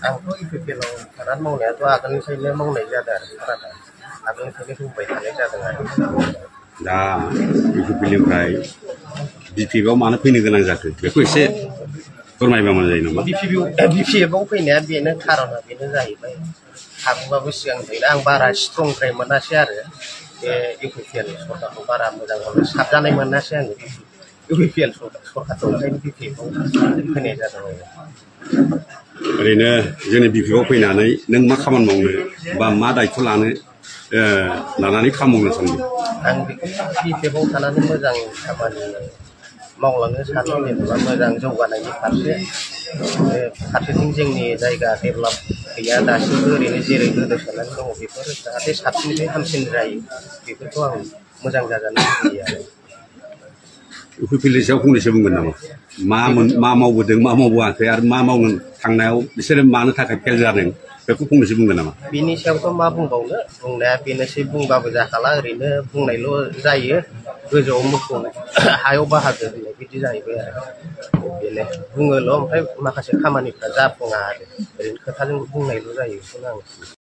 आंथ' इउपिपिएलाव थानानै मावनायाथ' आगोलनिफ्रायनो मावनाय जादों आरो खाराना आगोलनिफ्रायनो बुंबाय थानाय जादों आरो दा इउपिपिएलनिफ्राय बिपिएफआव मानो फैनो गोनां जाखो बेखौ एसे फोरमायबा मोजां जायो नामा? बिपिएफआव फैनाया बेनो खारना बेनो जाहैबाय हागौबाबो सिगांनिफ्रायनो आं बारा स्ट्रंद्राय मोनासै आरो बे इउपिपिएल सरकारखौ बारा मोजां मोनो साबजानाय मोनासै आङो इउपिपिएल सरकारखौ ओंखायनो बिपिएफआव फैनाय जादों आरो ओरैनो जोंनि बिपिएफआव फैनानै नों मा खामानि मावनो बा मा दायथ' लानानै खामानि मावनो सानदों? आं बेखौनो बिपिएफआव थानानै मोजां खामानि मावलांनो सानो जेनेबा मोजां जौगानायनि फारसेथिं जोंनि जायगा डेभेलप गैया दासिमबो ओरैनो जेरै गोदोसोनानै दङ बेफोर जाहाथे साबसिननिफ्राय हामसिन जायो बेफोरखौ आं मोजां जाजानो लुबैयो आरो इउपिपिएलनि सायाव फंनैसो बुंगोन नामा? मा मावबोदों मा मावबोआखै आरो मा मावनो थांनायाव बिसोरो मानो थाखाय फेल जादों बेखौ फंनैसो बुंगोन नामा? बिनि सायावथ' मा बुंबावनो बुंनाया बेनोसै बुंबाबो जाखाला ओरैनो बुंनायल' जायो गोजौआव मोफौ हायाव बाहागो होननाय बिदि जाहैबाय आरो बेनो बुङोल' ओमफ्राय माखासे खामानिफ्रा जाफुङा आरो ओरैनो खोथाजों बुंनायल' जायो बेखौनो आं